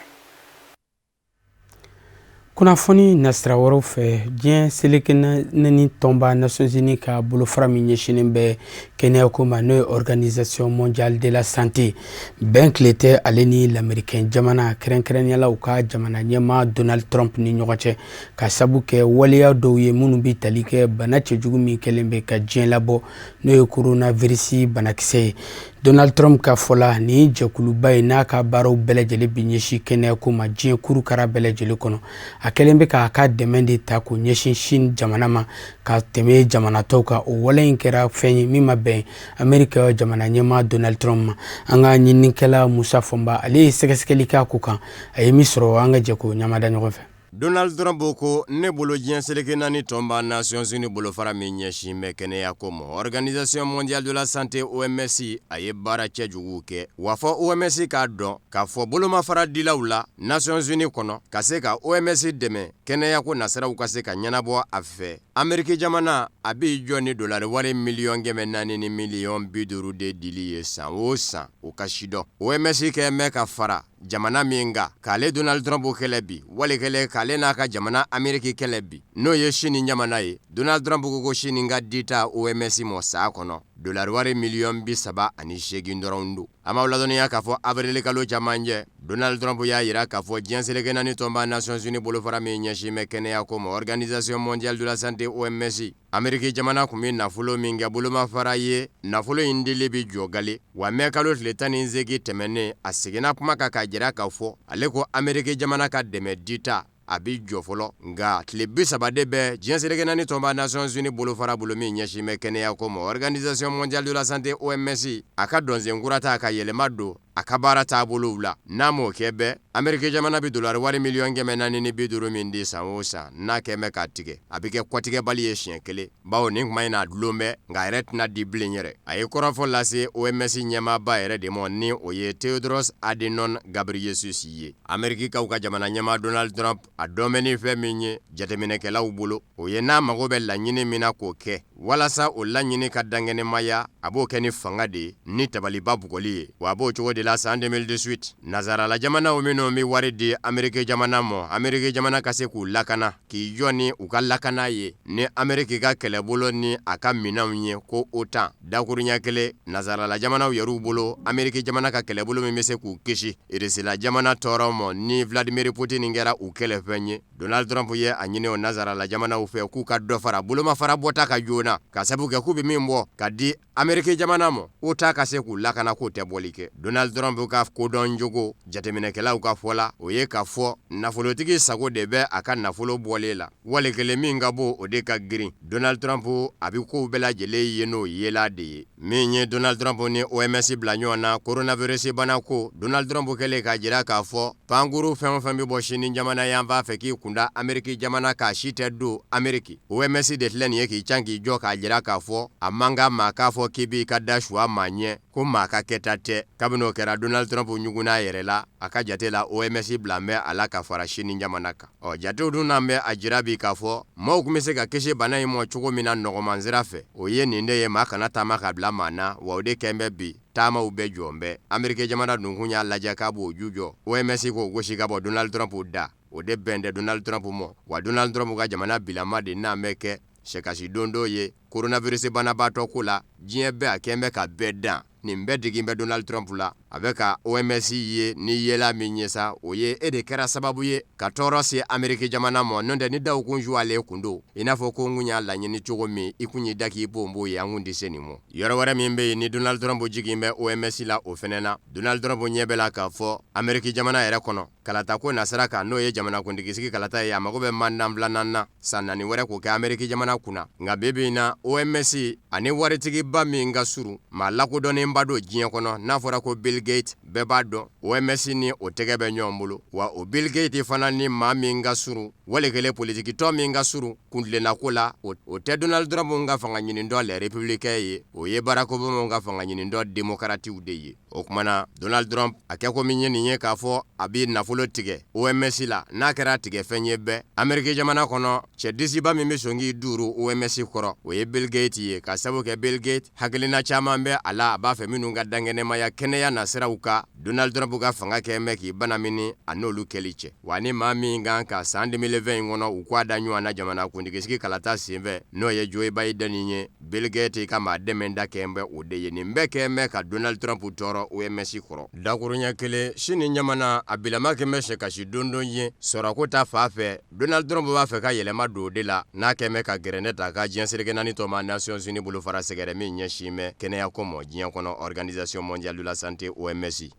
Kunnafoni nasira wɛrɛw fɛ, diɲɛ seleke naani tɔnba Nations Unies ka bolofara min ɲɛsinnen bɛ kɛnɛyako ma, n'o ye Organisation mondiale de la santé, bɛn tile tɛ ale ni lamerikɛn jamana, kɛrɛnkɛrɛnnenya la u ka jamana ɲɛmaa Donald Trump ni ɲɔgɔn cɛ, ka sabu kɛ waleya dɔw ye minnu bɛ tali kɛ bana cɛjugu min kɛlen bɛ ka diɲɛ labɔ, n'o ye coronavirus banakisɛ ye. Donald Trump ka fɔ la, nin jɛkuluba in n'a ka baaraw bɛɛ lajɛlen bɛ ɲɛsin kɛnɛyako ma diɲɛ kurukara bɛɛ lajɛlen kɔnɔ, a kɛlen bɛ k'a ka dɛmɛ de ta k'o ɲɛsin Chine jamana ma ka tɛmɛ jamana tɔw kan. O wale in kɛra fɛn ye min ma bɛn Amerika jamana ɲɛmaa Donald Trump ma. An ka ɲininikɛla Musa Fɔnba, ale ye sɛgɛsɛgɛli k'a ko kan. A ye min sɔrɔ, an ka jɛ k'o ɲamada ɲɔgɔn fɛ. Donald Trump ko ne bolo, diɲɛ seleke naani tɔnba Nations Unies bolofara min ɲɛsin bɛ kɛnɛya ko ma, Organisation mondiale de la santé, OMS, a ye baara cɛjugu kɛ. Wa fɔ OMS k'a dɔn k'a fɔ bolomafara dilaw la Nations Unies kɔnɔ ka se ka OMS dɛmɛ kɛnɛya ko nasiraw ka se ka ɲɛnabɔ a fɛ, Ameriki jamana a b'i jɔ ni dolari wari 404 miliyɔn 50 de dili ye san o san. O ka sidɔn OMS kɛ mɛn ka fara jamana min kan k'ale Donald Trump kɛlɛ bi, wali kɛlɛ k'ale n'a ka jamana Ameriki kɛlɛ bi, n'o ye Sini jamana ye. Donald Trump ko ko Sini ka dita OMS mɔ saa kɔnɔ, dolari wari 38 miliyɔn dɔrɔn don. An b'aw ladɔnniya k'a fɔ avril kalo camancɛ, Donald Trump y'a jira k'a fɔ diɲɛ seleke naani tɔnba Nations Unies bolofara min ɲɛsin bɛ kɛnɛya ko ma, Organisation mondiale de la santé, OMS, Ameriki jamana tun bɛ nafolo min kɛ bolomafara ye, nafolo in dili bɛ jɔ gale. Wa mɛ kalo tile 18 tɛmɛnen, a seginna kuma kan k'a jira k'a fɔ ale ko Ameriki jamana ka dɛmɛ dita a bɛ jɔ fɔlɔ, nka tile 30 de bɛ diɲɛ seleke naani tɔnba Nations Unies bolofara bolo min ɲɛsin bɛ kɛnɛya ko ma, Organisation mondiale de la santé, OMS, a ka dɔnsen kura ta ka yɛlɛma don a ka baara taabolow la. N'a m'o kɛ bɛɛ, Ameriki jamana bɛ dolari wari 450 miliyɔn min di san o san, n'a kɛn bɛ k'a tigɛ, a bɛ kɛ kɔtigɛbali ye siɲɛ kelen, bawo nin kuma in na a dulon bɛ, nka a yɛrɛ tɛna di bilen yɛrɛ. A ye kɔrɔfɔ lase OMS ɲɛmaaba yɛrɛ de ma, ni o ye Tedros Adhanom Ghebreyesus ye. Amerikikaw ka jamana ɲɛmaa Donald Trump, a dɔn bɛ ni fɛn min ye jateminɛkɛlaw bolo, o ye n'a mago bɛ laɲini min na k'o kɛ, walasa o laɲini ka dankɛnɛmaya, a b'o kɛ ni fanga de ye, ni tabaliba bugɔli ye. Wa a b'o cogo de la, san 2018, nazarala jamanaw minnu bɛ wari di Ameriki jamana ma, Ameriki jamana ka se k'u lakana, k'i jɔ ni u ka lakana ye ni Ameriki ka kɛlɛbolo ni a ka minɛnw ye, ko OTAN dakuruɲɛ kelen, nazarala jamanaw yɛrɛw bolo, Ameriki jamana ka kɛlɛbolo min bɛ se k'u kisi Irisila jamana tɔɔrɔ ma ni Vladimir Putin kɛra u kɛlɛfɛn ye, Donald Trump ye a ɲini o nazarala jamanaw fɛ k'u ka dɔ fara bolomafara bɔta ka joona, ka sabu kɛ k'u bɛ min bɔ ka di Ameriki jamana ma OTAN ka se k'u lakana, k'o tɛ bɔli kɛ. Donald Trump ka kodɔn jogo, jateminɛkɛlaw ka fɔ la, o ye k'a fɔ nafolotigi sago de bɛ a ka nafolo bɔlen la, wali kelen min ka bon, o de ka girin. Donald Trump a bɛ kow bɛɛ lajɛlen ye n'o yela de ye. Min ye Donald Trump ni OMS bila ɲɔgɔn na, coronavirus bana ko, Donald Trump kɛlen k'a jira k'a fɔ pankuru fɛn o fɛn bɛ bɔ Sini jamana yanfan fɛ k'i kunda Ameriki jamana k'a si tɛ don Ameriki, OMS de filɛ nin ye k'i can k'i jɔ k'a jira k'a fɔ a man kan maa k'a fɔ k'i b'i ka da suwa maa ɲɛ, ko maa ka kɛta tɛ. Kabini o kɛra, Donald Trump ɲugunna yɛrɛ la. A ka jate la, OMS bila bɛ a la ka fara Sini jamana kan. Ɔ jatew dun n'an bɛ a jira bi k'a fɔ maaw tun bɛ se ka kisi bana in ma cogo min na nɔgɔman sira fɛ, o ye nin de ye: maa kana taama ka bila maa na. Wa o de kɛn bɛ bi, taamaw bɛɛ jɔn bɛɛ. Ameriki jamana dun kun y'a lajɛ k'a b'o ju jɔ, OMS k'o gosi ka bɔ Donald Trump da. O de bɛn tɛ Donald Trump ma. Wa Donald Trump ka jamana bilama de n'an bɛ kɛ sɛkasi don dɔ ye coronavirus banabaatɔ ko la diɲɛ bɛɛ, a kɛn bɛ ka bɛɛ dan. Nin bɛɛ digi bɛ Donald Trump la. A bɛ ka OMS ye ni yela min ye sa, o ye e de kɛra sababu ye ka tɔɔrɔ se Ameriki jamana ma. N'o tɛ, ni daw kun ale kun don i n'a fɔ ko n kun y'a laɲini cogo min, i kun y'i da k'i bonbon ye, an kun tɛ se nin ma. Yɔrɔ wɛrɛ min bɛ yen ni Donald Trump jigin bɛ OMS la, o fɛnɛ na, Donald Trump ɲɛ bɛ la k'a fɔ Ameriki jamana yɛrɛ kɔnɔ, kalata ko nasira kan, n'o ye jamanakuntigisigi kalata ye, a mago bɛ mandat filanan na san 4 wɛrɛ k'o kɛ Ameriki jamana kunna. Nka bi bi in na, OMS ani waritigiba min ka surun, maa lakodɔnnenba don diɲɛ kɔnɔ, n'a fɔra ko Bill Gates. Bɛɛ b'a dɔn OMS ni o tɛgɛ bɛ ɲɔgɔn bolo, wa o Bill Gates fana ni maa min ka surun, wali kelen politikitɔn min ka surun kuntilennako la, o tɛ Donald Trump ka fanga ɲinitɔn les républicains ye, o ye Barack Obama ka fanga ɲinitɔn démocrates de ye. O tuma na Donald Trump a kɛko min ye nin ye k'a fɔ a bɛ nafolo tigɛ OMS la, n'a kɛra tigɛ fɛn ye bɛɛ Ameriki jamana kɔnɔ, cɛ disiba min bɛ sɔn k'i duuru OMS kɔrɔ, o ye Bill Gates ye, ka sabu kɛ Bill Gates hakilina caman bɛ a la, a b'a fɛ minnu ka dankɛnɛmaya kɛnɛya nasiraw kan. Donald Trump ka fanga kɛ bɛ k'i banamini a n'olu kɛli cɛ. Wa ni maa min kan ka san 2020 in kɔnɔ u k'a da ɲɔgɔn na jamanakuntigisigi kalata senfɛ, n'o ye Joe Biden ye, Bill Gates ka maa dɛmɛda kɛ bɛ o de ye. Nin bɛɛ kɛ bɛ ka Donald Trump tɔɔrɔ OMS kɔrɔ. Dakuruɲɛ kelen, Sini jamana a bilama kɛ bɛ sɛkasi dondon ye sɔrɔko ta fan fɛ. Donald Trump b'a fɛ ka yɛlɛma don o de la, n'a kɛ bɛ ka gɛrɛndɛ ta ka diɲɛ seleke naani tɔnba Nations Unies bolofara sɛgɛrɛ min ɲɛsin bɛ kɛnɛyako ma diɲɛ kɔnɔ, Organisation mondiale de la santé OMS.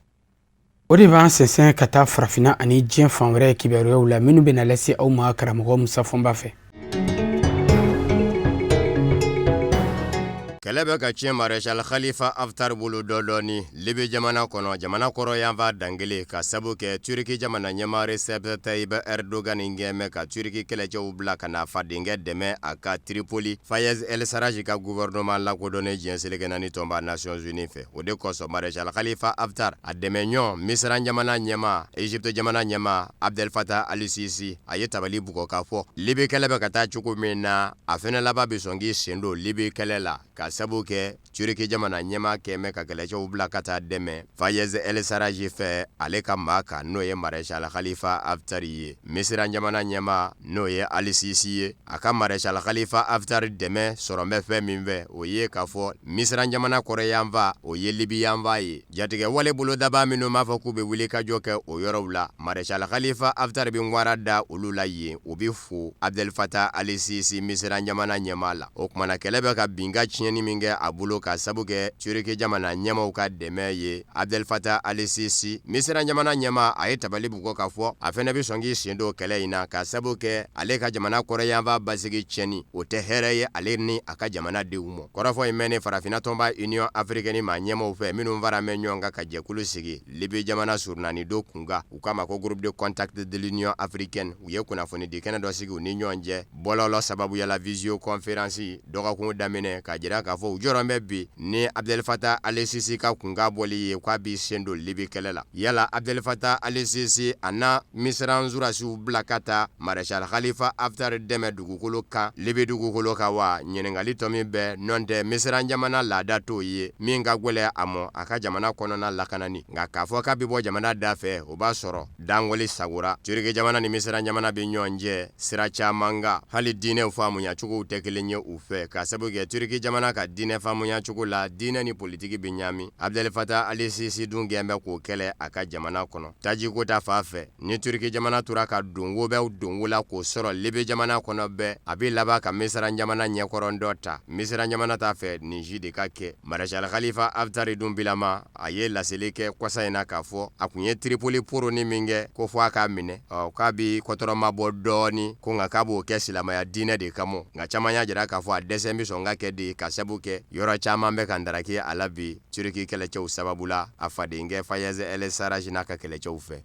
O de b'an sɛnsɛn ka taa farafinna ani diɲɛ fan wɛrɛ kibaruyaw la minnu bɛna lase aw ma karamɔgɔ Musa Fɔnba fɛ. Kɛlɛ bɛ ka tiɲɛ Maréchal Khalifa Haftar bolo dɔɔdɔɔni Libi jamana kɔnɔ, jamana kɔrɔyanfan dankelen, ka sabu kɛ Turki jamana ɲɛmaa Recep Tayyip Erdogan kɛn bɛ ka Turki kɛlɛcɛw bila ka na fadenkɛ dɛmɛ a ka Tripoli Fayez El Sarraj ka gouvernement lakodɔnnen diɲɛ seleke naani tɔnba Nations Unies fɛ. O de kosɔn Maréchal Khalifa Haftar a dɛmɛɲɔgɔn Misira jamana ɲɛmaa, Egypte jamana ɲɛmaa Abdel Fattah al-Sisi, a ye tabali bugɔ k'a fɔ Libi kɛlɛ bɛ ka taa cogo min na, a fɛnɛ laban bɛ sɔn k'i sen don Libi kɛlɛ la, ka sabu kɛ Turki jamana ɲɛmaa kɛn bɛ ka kɛlɛcɛw bila ka taa dɛmɛ Fayez El Sarraj fɛ ale ka maa kan, n'o ye Maréchal Khalifa Haftar ye. Misira jamana ɲɛmaa, n'o ye al-Sisi ye, a ka Maréchal Khalifa Haftar dɛmɛ sɔrɔ bɛ fɛn min fɛ, o ye k'a fɔ Misira jamana kɔrɔyanfan, o ye Libi yanfan ye. Jatigɛwale bolodaba minnu b'a fɔ k'u bɛ wuli ka jɔ kɛ o yɔrɔw la, Maréchal Khalifa Haftar bɛ ŋwara da olu la yen, o bɛ fo Abdel Fattah al-Sisi Misira jamana ɲɛmaa la. O tuma na kɛlɛ bɛ ka bin ka tiɲɛni min kɛ a bolo ka sabu kɛ Turki jamana ɲɛmaaw ka dɛmɛ ye Abdel Fattah al-Sisi Misira jamana ɲɛmaa, a ye tabali bugɔ k'a fɔ a fɛnɛ bɛ sɔn k'i sen don kɛlɛ in na, ka sabu kɛ ale ka jamana kɔrɔyanfan basigi tiɲɛni, o tɛ hɛrɛ ye ale ni a ka jamana denw ma. Kɔrɔfɔ in mɛnnen farafinna tɔnba Union africaine maa ɲɛmaaw fɛ, minnu fara mɛn ɲɔgɔn kan ka jɛkulu sigi Libi jamana surunani don kunkan, u k'a ma ko groupe de contact de l'Union africaine. U ye kunnafonidi kɛnɛ dɔ sigi u ni ɲɔgɔn cɛ bɔlɔlɔ sababuya la, visioconférence, dɔgɔkun daminɛ, k'a jira k'a fɔ u jɔrɔ bɛ bi ni Abdel Fattah al-Sisi ka kunkan bɔli ye k'a b'i sen don Libi kɛlɛ la. Yala Abdel Fattah al-Sisi a na Misira sɔrɔdasiw bila ka taa Maréchal Khalifa Haftar dɛmɛ dugukolo kan, Libi dugukolo kan wa? Ɲininkali tɔ min bɛ nɔntɛ, Misira jamana laada t'o ye min ka gɛlɛn a ma a ka jamana kɔnɔna lakanani, nka k'a fɔ k'a bɛ bɔ jamana da fɛ, o b'a sɔrɔ dangoli sagora. Turki jamana ni Misira jamana bɛ ɲɔgɔn cɛ sira caman kan, hali diinɛw faamuya cogow tɛ kelen ye u fɛ, ka sabu kɛ Turki jamana ka diinɛ faamuya cogo la, diinɛ ni politiki bɛ ɲaami. Abdel Fattah al-Sisi dun kɛn bɛ k'o kɛlɛ a ka jamana kɔnɔ. Tajiko ta fan fɛ, ni Turki jamana tora ka don wo bɛ don wo la k'o sɔrɔ Libi jamana kɔnɔ bɛɛ, a bɛ laban ka Misira jamana ɲɛkɔrɔ dɔ ta. Misira jamana t'a fɛ nin si de ka kɛ. Maréchal Khalifa Haftar dun bilama a ye laseli kɛ kɔsa in na k'a fɔ a kun ye Tripoli poroni min kɛ ko fɔ a k'a minɛ, ɔ k'a bi kɔtɔrɔma bɔ dɔɔni ko, nka k'a b'o kɛ silamɛya diinɛ de kama. Nka caman y'a jira k'a fɔ a dɛsɛ bɛ sɔn ka kɛ de, ka sabu kɛ yɔrɔ caman bɛ ka ndaraki a la bi Turki kɛlɛcɛw sababu la, a fadenkɛ Fayez El Sarraj n'a ka kɛlɛcɛw fɛ.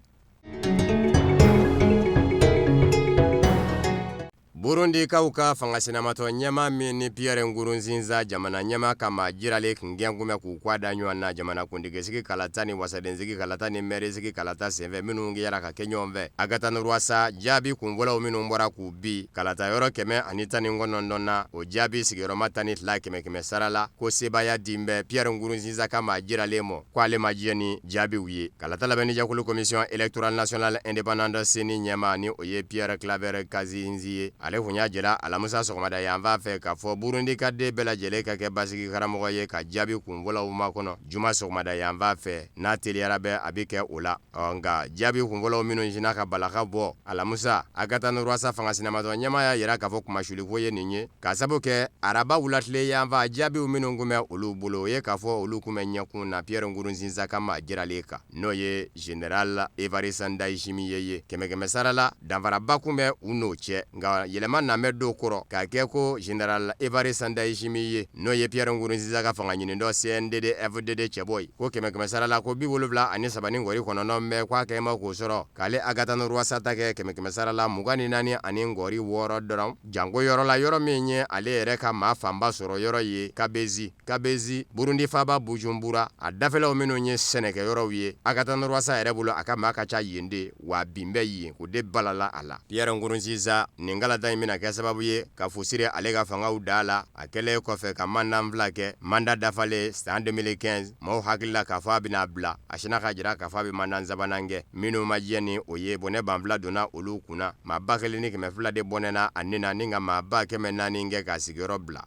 Burundikaw ka fanga sinamatɔ ɲɛmaa min ni Pierre Nkurunziza jamana ɲɛmaa ka maa jiralen kun gɛn kun bɛ k'u kɔ da ɲɔgɔn na jamanakuntigisigi kalata ni wasadensigi kalata ni mɛrisigi kalata senfɛ minnu kɛra ka kɛ ɲɔgɔn fɛ, Agathon Rwasa, jaabi kunfɔlɔw minnu bɔra k'u bi kalata yɔrɔ 119 na, o jaabi sigiyɔrɔma 12 kɛmɛ kɛmɛ sara la, ko sebaaya din bɛ Pierre Nkurunziza ka maa jiralen ma, ko ale ma jɛn ni jaabiw ye. Kalata labɛnnijɛkulu Commission électorale nationale indépendante CENI ɲɛmaa, ni o ye Pierre Claver Gatsinzi ye, ale kun y'a jira alamisa sɔgɔmada yanfan fɛ k'a fɔ Burundi ka den bɛɛ lajɛlen ka kɛ basigi karamɔgɔ ye ka jaabi kunfɔlɔw makɔnɔ juma sɔgɔmada yanfan fɛ, n'a teliyara bɛɛ a bɛ kɛ o la. Ɔ nka jaabi kunfɔlɔw minnu sinna ka bala ka bɔ alamisa, Agathon Rwasa fanga sinamatɔ ɲɛmaa y'a jira k'a fɔ kunmasuliko ye nin ye, ka sabu kɛ araba wulatile yanfan jaabiw minnu kun bɛ olu bolo, o ye k'a fɔ olu kun bɛ ɲɛkun na Pierre Nkurunziza ka maa jiralen kan, n'o ye Général Evariste Ndayishimiye ye. Kɛmɛ kɛmɛ sara la, danfaraba kun bɛ u n'o cɛ, nka yɛlɛma na bɛ don kɔrɔ k'a kɛ ko général Evariste Ndayishimiye, n'o ye Pierre Nkurunziza ka fanga ɲinindɔ CNDD FDD cɛbɔ ye, ko kɛmɛ kɛmɛ sara la ko 73.9 bɛ k'a kɛ ma k'o sɔrɔ, k'ale Agathon Rwasa ta kɛ kɛmɛ kɛmɛ sara la 24.6 dɔrɔn. Janko yɔrɔ la, yɔrɔ min ye ale yɛrɛ ka maa fanba sɔrɔ yɔrɔ ye, Kabezi, Burundi faaba Bujumbura, a dafɛlaw minnu ye sɛnɛkɛyɔrɔw ye, Agathon Rwasa yɛrɛ bolo a ka maa ka ca yen de, wa bin bɛ yen, o de balala a la. Pierre Nkurunziza, nin kalata in bɛna kɛ sababu ye ka fu siri ale ka fangaw da la. A kɛlen kɔfɛ ka mandat 2 kɛ, mandat dafalen san 2015, maaw hakili la k'a fɔ a bɛna bila, a sinna k'a jira k'a fɔ a bɛ mandat sabanan kɛ. Minnu ma jɛn ni o ye, bɔnɛ banfula donna olu kunna. Maa 1200 de bɔnɛna a ni na, ni ka maa 400 kɛ k'a sigiyɔrɔ bila.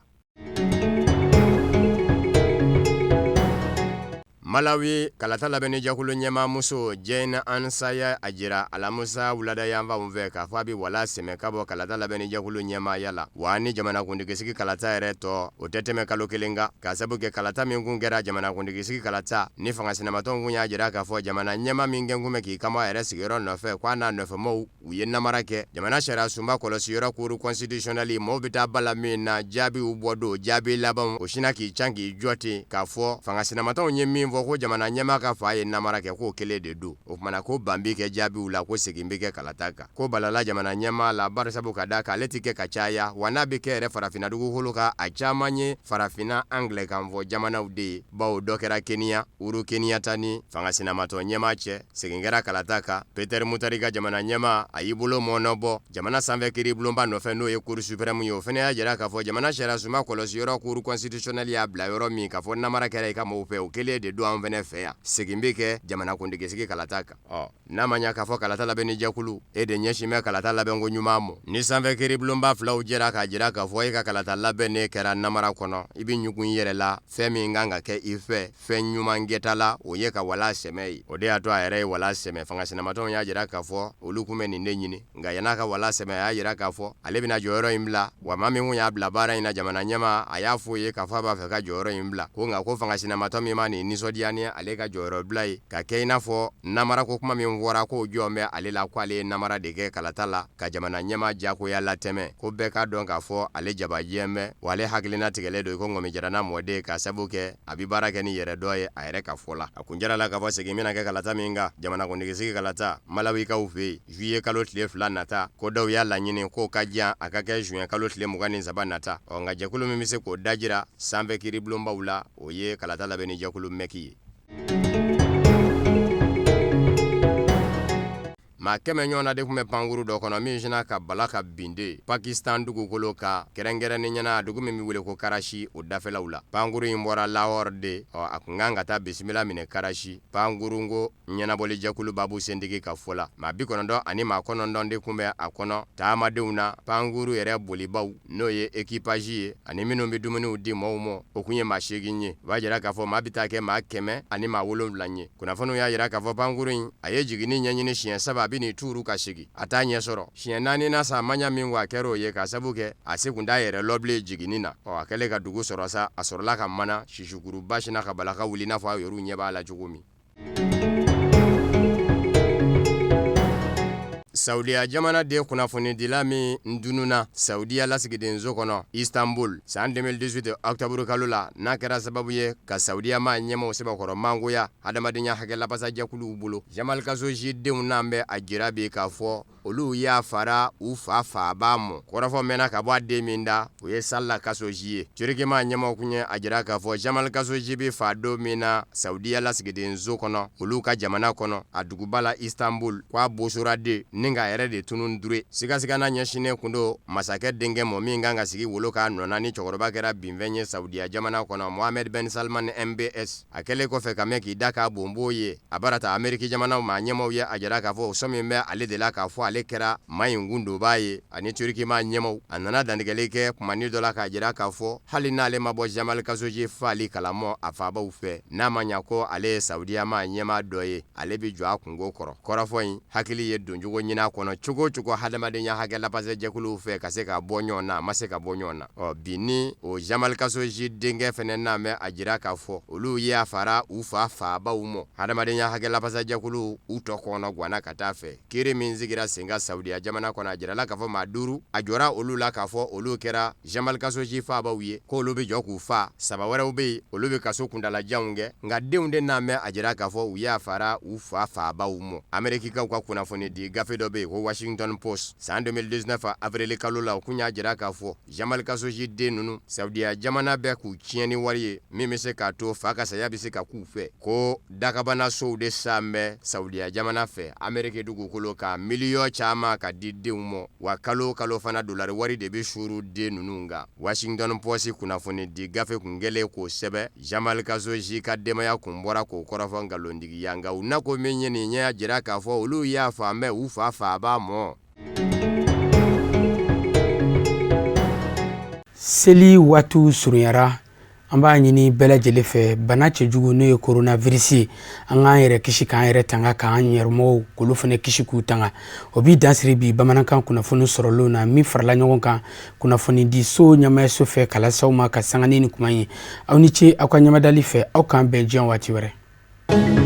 Malawi kalata labɛnnijɛkulu ɲɛmaamuso Jane Ansah y'a jira alamisa wulada yanfanw fɛ k'a fɔ a bɛ wala sɛmɛ ka bɔ kalata labɛnnijɛkulu ɲɛmaaya la, wa ni jamanakuntigisigi kalata yɛrɛ tɔ o tɛ tɛmɛ kalo kelen kan, k'a sabu kɛ kalata min kun kɛra jamanakuntigisigi kalata ni fanga sinamatɔnw kun y'a jira k'a fɔ jamana ɲɛmaa min kɛ kun bɛ k'i kanbɔ a yɛrɛ sigiyɔrɔ nɔfɛ, k'a n'a nɔfɛmɔgɔw u ye namara kɛ jamana sariya sunba kɔlɔsi yɔrɔ cour constitutionnelle, maaw bɛ taa bala min na jaabiw bɔ don jaabi labanw, o sinna k'i can k'i jɔ ten k'a fɔ fanga sinamatɔnw ye min fɔ ko jamana ɲɛmaa ka fa ye namara kɛ, k'o kelen de don. O tuma na ko ban bɛ kɛ jaabiw la, ko segin bɛ kɛ kalata kan. Ko balala jamana ɲɛmaa la barisabu ka da k'ale tɛ kɛ ka caya, wa n'a bɛ kɛ yɛrɛ farafinna dugukolo kan, a caman ye farafinna angilɛkanfɔ jamanaw de ye, bawo dɔ kɛra Kenya, Uhuru Kenyatta ni fanga sinamatɔn ɲɛmaa cɛ. Segin kɛra kalata kan. Peter Mutharika jamana ɲɛmaa, a y'i bolo mɔɔnɔbɔ jamana sanfɛ kiiribulonba nɔfɛ, n'o ye cour suprême ye. O fana y'a jira k'a fɔ jamana sariya sunba kɔlɔsi yɔrɔ cour constitutionnelle y'a bila yɔrɔ min k'a fɔ namara kɛra i ka mɔgɔw fɛ, o kelen de don an fana fɛ yan. Segin bɛ kɛ jamanakuntigisigi kalata kan. Ɔ n'a ma ɲa k'a fɔ kalata labɛnni jɛkulu e de ɲɛsin bɛ kalata labɛnko ɲuman ma, ni sanfɛ kiiribulonba filaw jɛra k'a jira k'a fɔ e ka kalata labɛnnen kɛra namara kɔnɔ, i bɛ ɲugun i yɛrɛ la. Fɛn min kan ka kɛ i fɛ fɛn ɲuman kɛta la, o ye ka wala sɛmɛ ye. O de y'a to a yɛrɛ ye wala sɛmɛ. Fanga sinamatɔnw y'a jira k'a fɔ olu kun bɛ nin de ɲini, nka yann'a ka wala sɛmɛ, a y'a jira k'a fɔ ale bɛna jɔyɔrɔ in bila. Wa maa min kun y'a bila baara in na, jamana ɲɛmaa, a y'a fɔ o ye k'a fɔ a b'a fɛ ka jɔyɔrɔ in bila, ko nka ko fanga sinamatɔn min ma nin nisɔndiya ni ale ka jɔyɔrɔ bila ye, ka kɛ i n'a fɔ namara ko kuma min fɔra k'o jɔn bɛ ale la, ko ale ye namara de kɛ kalata la ka jamana ɲɛmaa jagoya latɛmɛ, ko bɛɛ k'a dɔn k'a fɔ ale jabajɛ bɛ, wa ale hakilina tigɛlen don i ko ŋɔmijaranna mɔden, k'a sabu kɛ a bɛ baara kɛ ni yɛrɛdɔn ye a yɛrɛ ka fɔ la. A kun jara la k'a fɔ segin bɛna kɛ kalata min kan, jamanakuntigisigi kalata Malawikaw fɛ yen, juillet kalo tile 2 nata, ko dɔw y'a laɲini k'o ka jan a ka kɛ juin kalo tile 23 nata. Ɔ nka jɛkulu min bɛ se k'o dajira sanfɛ kiiribulonbaw la, o ye kalata labɛnni jɛkulu MEC ye. Maa 100 ɲɔgɔnna de tun bɛ pankuru dɔ kɔnɔ min sinna ka bala ka bin de Pakistan dugukolo kan, kɛrɛnkɛrɛnnenya na dugu min bɛ wele ko Karachi, o dafɛlaw la. Pankuru in bɔra Lahore de, ɔ a tun kan ka taa bisimila minɛ Karachi. Pankurunko ɲɛnabɔlijɛkulu baabu sentigi ka fɔ la, maa 99 de tun bɛ a kɔnɔ taamadenw na. Pankuru yɛrɛ bolibaw, n'o ye équipage ye, ani minnu bɛ dumuniw di maaw ma, o tun ye maa 8 ye. O b'a jira k'a fɔ maa bɛ taa kɛ maa 107 ye. Kunnafoniw y'a jira k'a fɔ pankuru in, a ye jiginni ɲɛɲini siɲɛ 3, a bɛ n'i tuuru ka segin, a t'a ɲɛ sɔrɔ. Siɲɛ naaninan sa, a ma ɲa min kɔ, a kɛra o ye, k'a sabu kɛ a se kun t'a yɛrɛ lɔ bilen jiginni na. Ɔ a kɛlen ka dugu sɔrɔ sa, a sɔrɔla ka mana sisukuruba sinna ka bala ka wuli, n'a fɔ aw yɛrɛw ɲɛ b'a la cogo min. Saudiya jamana de kunnafonidila min tununna Saudiya lasigidenso kɔnɔ Istanbul san 2018 octobre kalo la, n'a kɛra sababu ye ka Saudiya maa ɲɛmaaw sɛbɛkɔrɔ mangoya hadamadenya hakɛ labasajɛkuluw bolo, Jamal Khashoggi denw n'an bɛ a jira bi k'a fɔ olu y'a fara u fa faaba mɔ. Kɔrɔfɔ mɛnna ka bɔ a den min da, o ye Salah Khashoggi ye. Turki maa ɲɛmaaw kun ye a jira k'a fɔ Jamal Khashoggi bɛ fa don min na Saudiya lasigidenso kɔnɔ olu ka jamana kɔnɔ, a duguba la Istanbul, ko a bosora de ni k'a yɛrɛ de tunun dure. Sigasiga ɲɛsinnen kun don masakɛ denkɛ mɔ min kan ka sigi wolo k'a nɔ na ni cɛkɔrɔba kɛra binfɛn ye Saudiya jamana kɔnɔ, Mohamed Ben Salman MBS. A kɛlen kɔfɛ ka mɛn k'i da k'a bonbon ye a barata Ameriki jamanaw maa ɲɛmaaw ye a jira k'a fɔ o sɔmi bɛ ale de la k'a fɔ ale kɛra maa in kundobaa ye ani Turki maa ɲɛmaaw. A nana dantigɛli kɛ kumanin dɔ la k'a jira k'a fɔ hali n'ale ma bɔ Jamal Khashoggi faali kalamɔ a faabaw fɛ, n'a ma ɲa ko ale ye Saudiya maa ɲɛmaa dɔ ye, ale bɛ jɔ a kunko kɔrɔ. Kɔrɔfɔ in hakili ye doncogo ɲini. ɲini a kɔnɔ cogo o cogo hadamadenya hakɛ lafasajɛkuluw fɛ ka se ka bɔ ɲɔgɔn na, a ma se ka bɔ ɲɔgɔn na. Ɔ bi ni o Jamal Khashoggi denkɛ fɛnɛ na mɛn a jira k'a fɔ olu yafara u fa faabaw mɔ. Hadamadenya hakɛ lafasajɛkulu u tɔ kɔnɔ gwanna ka taa fɛ. Kiri min sigira sen kan Saudiya jamana kɔnɔ, a jirala k'a fɔ maa duuru a jɔra olu la k'a fɔ olu kɛra Jamal Khashoggi faabaw ye, k'olu bɛ jɔ k'u fa. Saba wɛrɛw bɛ yen, olu bɛ kaso kuntalajanw kɛ, nka denw de na mɛn a jira k'a fɔ u yafara u fa faabaw mɔ. Amerikikaw ka kunnafoni di gafe dɔ bɛ yen ko Washington Post, san 2019 avril kalo la, u kun y'a jira k'a fɔ Jamal Khashoggi den ninnu, Saudiya jamana bɛ k'u tiɲɛ ni wari ye min bɛ se k'a to fa ka saya bɛ se ka k'u fɛ, ko dakabana sow de san bɛ Saudiya jamana fɛ Ameriki dugukolo kan miliyɔn caman ka di denw ma, wa kalo o kalo fana dolari wari de bɛ suuru den ninnu kan. Washington Post kunnafoni di gafe kun kɛlen k'o sɛbɛn, Jamal Khashoggi ka denbaya kun bɔra k'o kɔrɔfɔ nkalontigiya, nka u nako min ye nin y'a jira k'a fɔ olu yafalen bɛ u fa faaba mɔ. Seli waatiw surunyara, an b'a ɲini bɛɛ lajɛlen fɛ, bana cɛjugu n'o ye coronavirus ye, an k'an yɛrɛ kisi k'an yɛrɛ tanga, k'an yɛrɛmɔgɔw k'olu fana kisi k'u tanga. O b'i dansiri bi bamanankan kunnafoni sɔrɔlenw na min farala ɲɔgɔn kan kunnafonidiso ɲɛmaayaso fɛ k'a lase aw ma ka sanga ni nin kuma ye. Aw ni ce aw ka ɲɛmadali fɛ, aw k'an bɛn diɲɛ waati wɛrɛ.